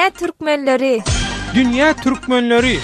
Dünýä türkmenleri! Dünýä türkmenleri!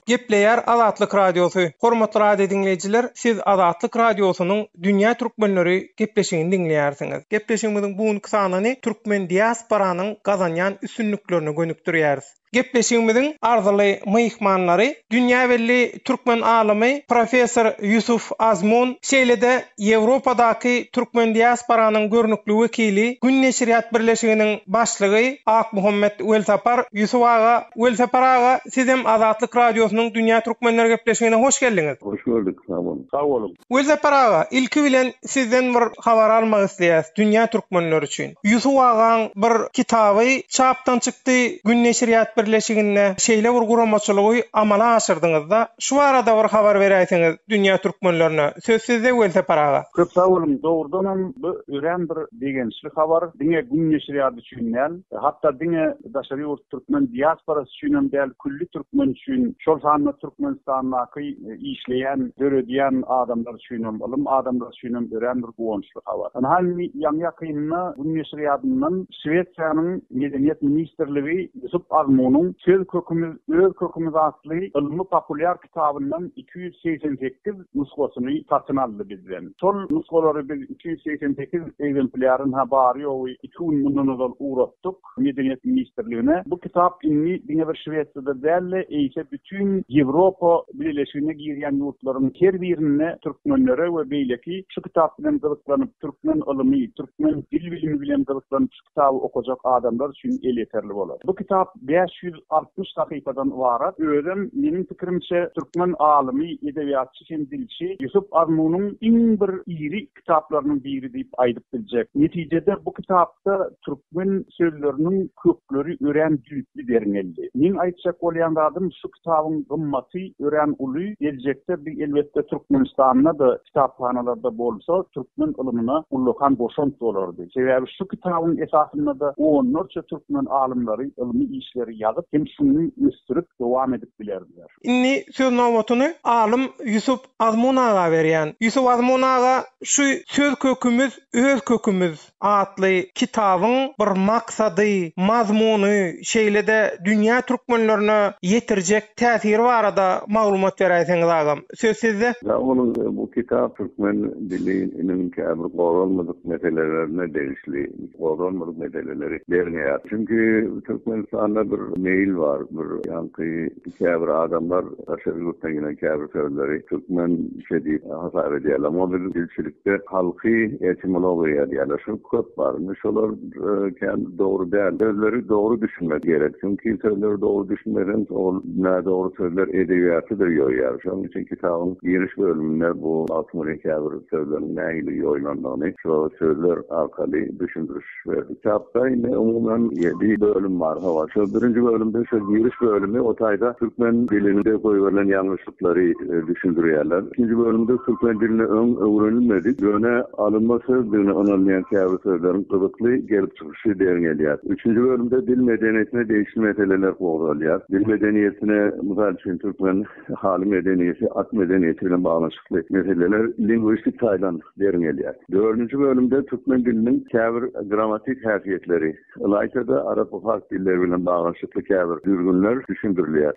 Gepleýär Azatlyk Radiosy. Hormatly radio diňleýjiler, siz Azatlyk Radiosynyň Dünýä türkmenleri gepleşigini diňleýärsiňiz. Gepleşigimiziň bu günki sanyny türkmen diasporanyň gazanýan üstünliklerine gönükdirýäris. Gepleşigimiziň arzyly myhmanlary dünýä belli türkmen alymy professor Ýusuf Azmun, şeýle-de Ýewropadaky türkmen diasporanyň görnükli wekili, Gün neşirýat birleşiginiň başlygy Akmuhammet Welsapar. Ýusuf aga, Welsapar aga, sizem Azatlyk Radiosynyň Dünýä türkmenleri gepleşigine hoş geldiňiz! Hoş gördük, sag boluň. Sag boluň. Welsapar aga, ilki bilen sizden bir habar almak isleýäs dünýä türkmenleri üçin. Ýusup agaň bir kitaby çapdan çykdy Gün neşirýat birleşiginde şeýle bir guramaçylygy amala aşyrdyňyzda şu barada bir habar beräýseňiz dünýä türkmenlerine söz sizde Welsapar aga. Köp sag boluň dogrudanam bu örän bir begençli habar diňe Gün neşirýady üçin däl hatda diňe daşary ýurt türkmen diasporasy üçinem däl, külli türkmen üçin, şol sanda Türkmenistandaky işleýän, döredýän adamlar üçinem, ylym adamlary üçinem örän bir guwançly habar. Ynha, indi ýaňy-ýakynda Gün neşirýadyndan Şwesiýanyň Medeniýet ministrligi Ýusup Azmunyň Söz kökümiz, öz kökümiz atly ylmy-populýar kitabyndan 288 nusgasyny satyn aldy bizden. Şol nusgalary biz 288 ekzemplýaryn-ha bary-ýogy iki gün mundan ozal ugratdyk Medeniýet ministrligine. Bu kitap indi diňe bir Şwesiýada däl-de, eýse bütin Ýewropa Bileleşigine girýän ýurtlaryň her birinde türkmenlere we beýleki şu kitap bilen gyzyklanyp, türkmen ylymy, türkmen dil bilimi bilen gyzyklanyp şu kitaby okajak adamlar üçin elýeterli bolar. Bu kitap 560 sahypadan ybarat. Özem, meniň pikirimçe, türkmen alymy, edebiýatçy hem dilçi Ýusup Azmunyň iň bir iri kitaplarynyň biri diýip aýdyp biljek. Netijede, bu kitapda türkmen sözleriniň kökleri örän düýpli derňeldi. Meň aýtjak bolýan zadym, şu kitabyň gymmaty örän uly. Geljekde bi elbetde Türkmenistanda-da kitaphanalarda bolsa, türkmen ylmyna ullakan goşant bolardy. Sebäbi şu kitabyň esasynda-da onlarça türkmen alymlary ylmy işleri ýazyp hem şuny ösdürip dowam edip bilerdiler. Indi söz nobatyny alym Ýusup Azmun aga berýän. Ýusup Azmun aga şu Söz kökümiz, öz kökümiz atly kitabyň bir maksady, mazmuny, şeýle-de dünýä türkmenlerine ýetirjek täsiri barada maglumat beräýseňiz agam. Söz sizde. Sag boluň. Bu kitap türkmen diliniň käbir gozgalmadyk meselelerine degişli, gozgalmadyk meseleleri derňeýär. Çünki Türkmenistanda bir meýil bar, bir ýaňky Käbir adamlar daşary ýurtdan gelen käbir sözleri türkmençe diýip hasap edýärler. Muňa biz dilçilikde halky etimologiýa diýýärler. Şol köp bar. Indi şolar kän dogry däl. Sözleri dogry düşünmek gerek. Çünki sözleri dogry düşünmeseň, ol nädogry sözler edebiýaty-da ýoýýar. Şonuň üçin kitabyň giriş bölüminde bu Magtymgulyň käbir sözleriniň nähili ýoýlandygyny şo sözler arkaly düşündiriş Kitapda indi umuman ýedi bölüm bar. Hawa, şol birinji bölümde şol giriş bölümi o taýda türkmen dilinde goýberilen ýalňyşlyklary düşündirýärler. Ikinji bölümde türkmen dilinde öň öwrenilmedik, ýöne alynma sözdügine ynanylýan käbir sözleriň gyzykly gelip çykyşy derňelýär. Üçünji bölümde dil medeniýetine degişli meseleler gozgalýar. Dil medeniýetine, mysal üçin, türkmen haly medeniýeti, at medeniýeti bilen baglanyşykly meseleler lingwistik taýdan derňelýär. Dördünji bölümde türkmen diliniň käbir grammatik häsiýetleri, ylaýta-da arap we pars dilleri bilen baglanyşykly käbir düzgünler düşündirilýär.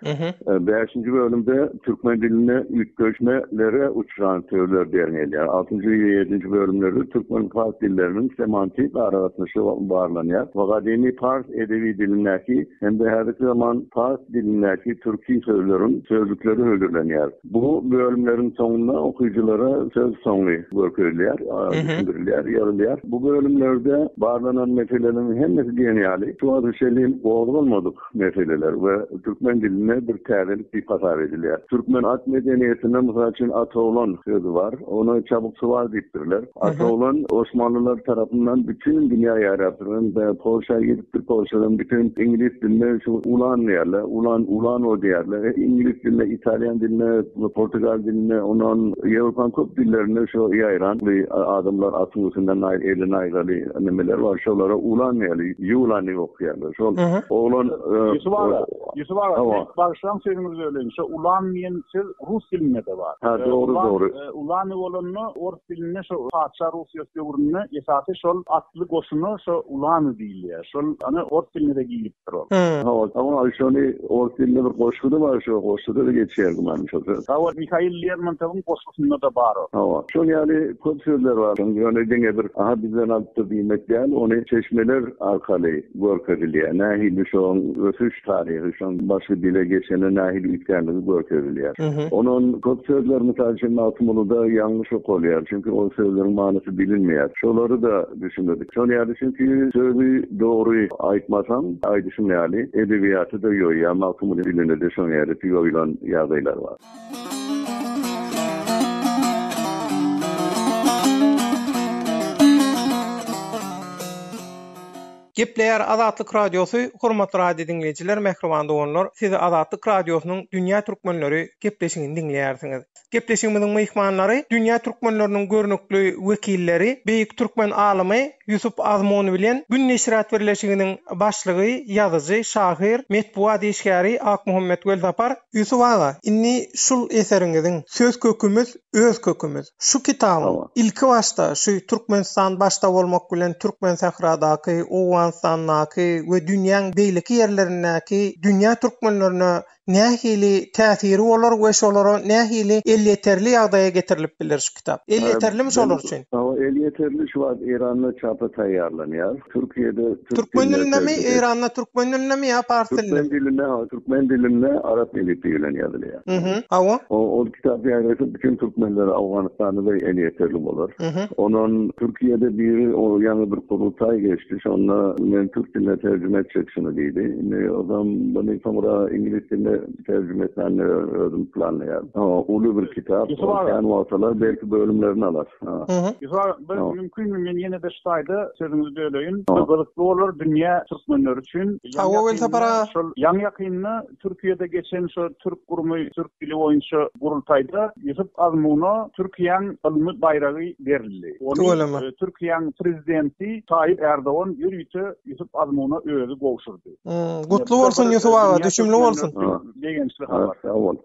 Bäşinji bölümde türkmen dilinde üýtgeşmelere uçran sözler derňelýär. Altynjy we ýedinji bölümlerde türkmen-pars dilleriniň semantik aragatnaşygy barlanýar we gadymy pars edebi dilindäki hem-de häzirki zaman pars dilindäki türki sözleriň sözlükleri hödürlenýär. Bu bölümleriň soňunda okyjylara söz soňy görkezilýär, düşündirilýär, ýazylýar. Bu bölümlerde barlanan meseleleriň hemmesi diýen ýaly şu wagta çenli gozgalmadyk meseleler we türkmen dilinde bir täzelik diýip hasap edilýär. Türkmen at medeniýetinde, mysal üçin, atoglan sözi bar. Ony çabuksuwar diýipdirler. Atoglan osmanlylar tarapyndan bütin dünýä ýaýrapdyr. Polşa gidipdir, Polşadan bütin iňlis diline şu ulan diýýärler. Ulan, ulano diýýärler. Iňlis diline, italýan diline, portugal diline, ondan Ýewropanyň köp dillerinde şu ýaýran adamlar atyň üstünde eli naýzaly nimeler bar, şolara ulan diýýärler, ýulan diýip okaýarlar. Şol oglan. Ýusup aga, Ýusup aga, bagyşlaň sözüňizi böleýin. Şo ulan diýen söz rus dilinde-de bar. Ha, dogry, dogry. Ulany bolanda orus dilinde şo patyşa Russiýasy döwründe esasy şol atly goşuna şo ulany diýilýär. Şol ana orus diline-de giripdir ol. Hawa, hawa, şony orus dilinde bir goşguda bar, şo goşguda-da geçýär gümanym şo söz. Hawa, Mihail Lermontowyň goşgusynda-da bar ol. Hawa, şol ýaly köp sözler bar. Ýöne diňe bir aha bizden alypdyr diýmek däl, ony çeşmeler arkaly görkezilýär. Nähili şoň ösüş taryhy, şoň başga dile geçende nähili üýtgänligi görkezilýär. Onuň köp sözler, mysal üçin, Magtymguluda ýalňyş okalýar. Çünki ol sözleriň manysy bilinmeýär. Şolary-da düşündirdik. Şol ýaly çünki sözi dogry aýtmasaň, aýdyşym ýaly, edebiýaty-da ýoýýar. Magtymguly dilinde-de şoň ýaly ýoýulan ýagdaýlar bar. Gepleýär Azatlyk Radiosy, Hormatly radio diňleýjiler, mähriban doganlar, siz Azatlyk Radiosynyň Dünýä Türkmenleri gepleşigini diňleýärsiňiz. Gepleşigimiziň myhmanlary dünýä türkmenleriniň görnükli wekilleri, beýik türkmen alymy Ýusup Azmun bilen Gün neşirýat birleşiginiň başlygy, ýazyjy, şahyr, metbugat işgäri Akmuhammet Welsapar. Ýusup aga, indi şul eseriňiziň Söz kökümiz Öz kökümiz. Şu kitabyň ilki başda şu Türkmenistan başda bolmak bilen Türkmensähradaky, Owganystandaky we dünýäň beýleki ýerlerindäki dünýä türkmenlerine nähili täsiri bolar we şolara nähili elýeterli ýagdaýa getirilip biler şu kitap? Elýeterlimi şolar üçin? Hawa, elýeterli şu wagt Eýranda çapa taýýarlanýar. Türkiýede türk Türkmen dilindemi? Eýranda türkmen dilindemi ýa pars dilindemi? Türkmen dilinde, hawa, türkmen dilinde arap elipbiýi bilen ýazylýar. Mhm, hawa. Ol kitap ýaýrasa bütin türkmenlere Owganystanda-da elýeterli bolar. Ondan Türkiýede biri o ýaňy bir gurultaý geçdi, şonda men türk diline terjime etjek şuny diýdi. Indi ozam muny soňra iňlis diline terjime etmäni özüm planlaýaryn. Hawa, uly bir kitap, kän wagt alar, belki bölümlerini alar. Ýusup aga, bir mümkinmi men ýene-de şu taýda sözüňizi böleýin. Bu gyzykly bolar dünýä türkmenleri üçin. Hawa Welsapar aga. Şol ýaňy-ýakynda Türkiýede geçen şo türk gurumy türk dili boýunça gurultaýda Ýusup Azmuna Türkiýäň ylmy baýragy berildi. Ony Türkiýäň prezidenti Taýyp Ärdogan ýörite Ýusup Azmuna özi gowşurdy. Gutly bolsun Ýusup aga, düşümli bolsun. Begençli habar. Sag bol.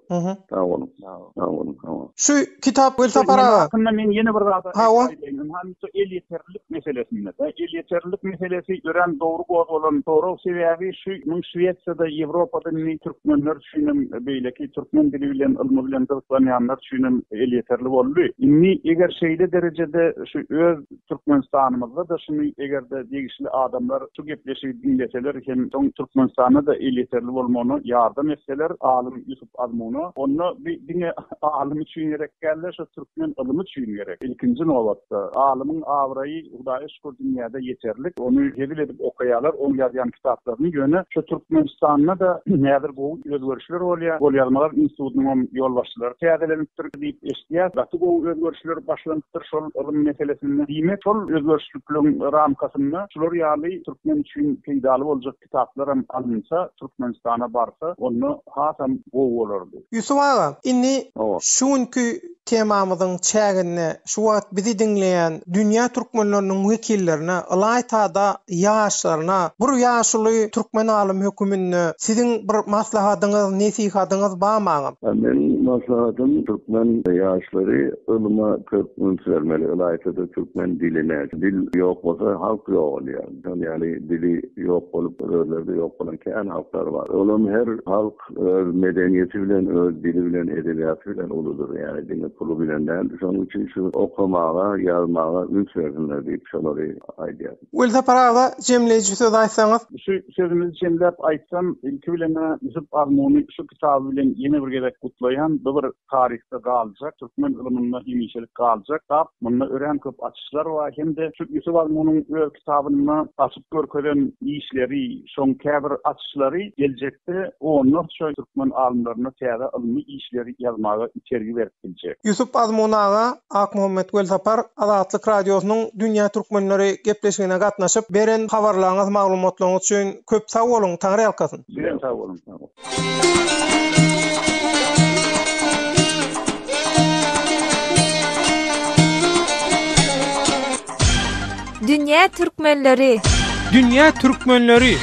Sag boluň. Sag boluň. Şu kitap Welsapar aga. Hakynda men ýene bir zat aýdaýyn. Ynha, şu elýeterlilik meselesinde-de, elýeterlilik meselesi örän dogry gozgalan sorag. Sebäbi şu muň Şwesiýada, Ýewropada indi türkmenler üçinem, beýleki türkmen dili bilen, ylmy bilen gyzyklanýanlar üçinem elýeterli boldy. Indi eger şeýle derejede şu öz Türkmenistanymyzda-da şuny eger-de degişli adamlar şu gepleşigi diňleseler hem soň Türkmenistanda-da elýeterli bolmagyna ýardam etseler, alym Ýusup Azmuna, onda bi diňe alym üçin gerek däl-de, şu türkmen ylymy üçin gerek. Ilkinji nobatda, alymyň abraýy, Hudaýa şükür, dünýäde ýeterlik. Ony hezil edip okaýarlar, oň ýazýan kitaplaryny. Ýöne şu Türkmenistanda-da häzir gowy özgerişler bolýar. Golýazmalar institutynyňam ýolbaşçylary täzelenipdir diýip eşidýäs. Gaty gowy özgerişler başlanypdyr şol ylym meselesinde. Diýmek, şol özgerişlikleriň ramkasynda şular ýaly türkmen üçin peýdaly boljak kitaplaram alynsa, Türkmenistana barsa, onda hasam gowy bolardy. Ýusup aga, indi şu günki temamyzyň çäginde şu wagt bizi diňleýän dünýä türkmenleriniň wekillerine, ylaýta-da ýaşlaryna bir ýaşuly türkmen alymy höküminde siziň bir maslahatyňyz, nesihatyňyz barmy agam? Meniň maslahatym türkmen ýaşlary ylyma köp üns bermeli, ylaýta-da türkmen diline. Dil ýok bolsa halk ýogalýar. Şol ýaly dili ýok bolup, özleri-de ýok bolan kän halklar bar. Olam her halk öz medeniýeti bilen, öz dili bilen, edebiýaty bilen uludyr. Ýagny diňe puly bilen däl. Şonuň üçin şu okamaga, ýazmaga üns bersinler diýip şolary aýdýaryn. Welsapar aga, jemleýji söz aýtsaňyz? Şu sözümizi jemläp aýtsam, ilki bilen-ä Ýusup Azmuny şu kitaby bilen ýene bir gezek gutlaýan. Bu bir taryhda galjak, türkmen ylmynda hemişelik galjak kitap. Munda örän köp açyşlar bar hem-de şu Ýusup Azmunyň öz kitabynda açyp görkezen işleri, şoň käbir açyşlary geljekde onlarça türkmen alymlaryna täze ylmy işleri ýazmaga itergi berip biljek. Ýusup Azmun aga, Akmuhammet Welsapar Azatlyk Radiosynyň Dünýä Türkmenleri gepleşigine gatnaşyp, beren habarlaryňyz, maglumatlaryňyz üçin köp sag boluň, Taňryýalkasyn! Sizem sag boluň. Dünýä türkmenleri. Dünýä türkmenleri.